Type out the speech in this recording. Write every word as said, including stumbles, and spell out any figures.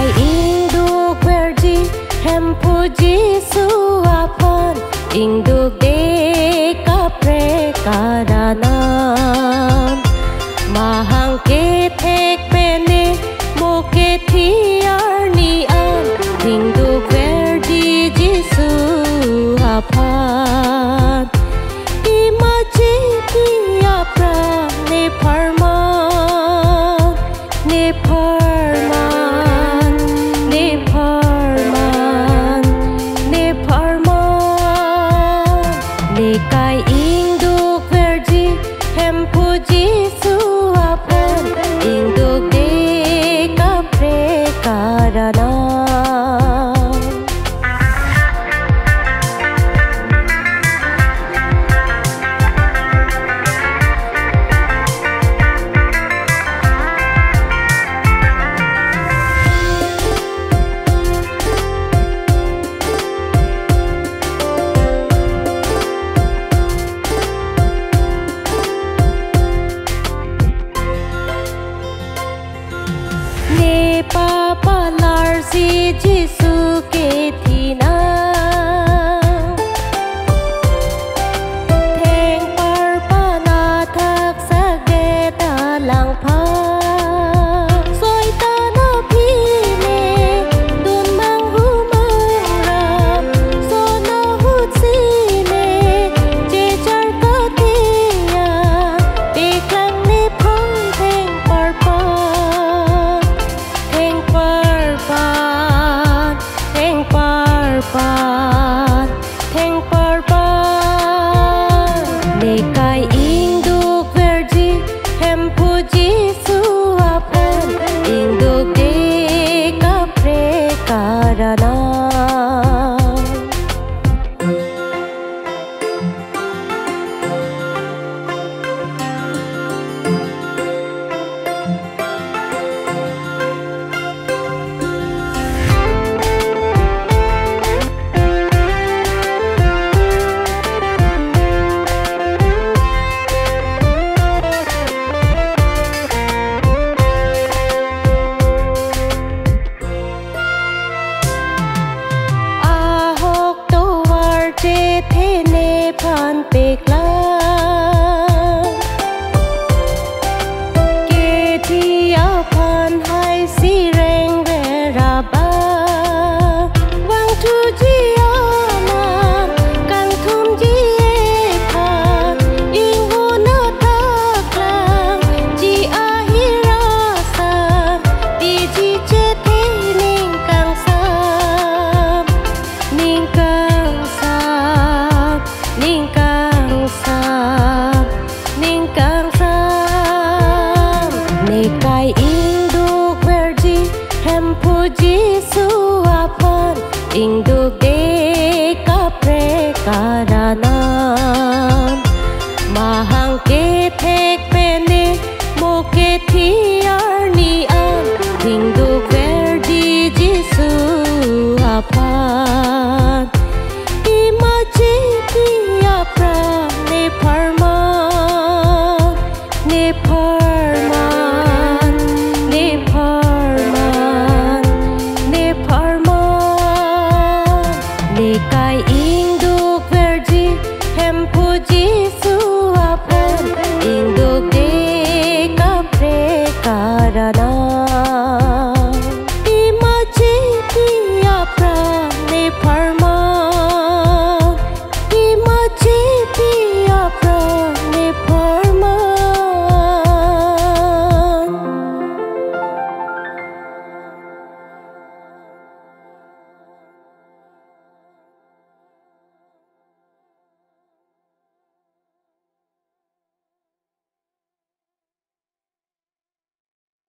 Ingduk verji Hemphu Jisu aphan, ingdukde kaprek aranam. Mahang kethek pen ne mo kethi arni an, ingduk verji Jisu aphan. Imaji pi apran ne pharman, ne pharman, ne pharman, ne pharman. Nekai ingduk verji Hemphu Jisu aphan, ingdukde kaprek aranam. Ne papalarsi Jisu kethi na. Thengparpan athak sakdet alangphan. Soitan aphi ne dun manghu mangrap. Son ahutsi ne chejar kateya. Paklang nephan thengparpan, thengparpan, thengparpan, thengparpan. Nekai ingduk verji Hemphu Jisu aphan, ingdukde kaprek aranam. Ahok tovar chethe nephan paklang. Kethi aphan hai sireng veraba. Vangthuji aman, kangthumji ephan, inghon athak lang, ji ahirasa, tiji chethe ning kangsam, ning kangsam, ning kangsam, ning kangsam. Nekai ingduk verji Hemphu Jisu aphan, ingdukde kaprek aranam. Mahang kethek pen ne mo kethi arni an, ingduk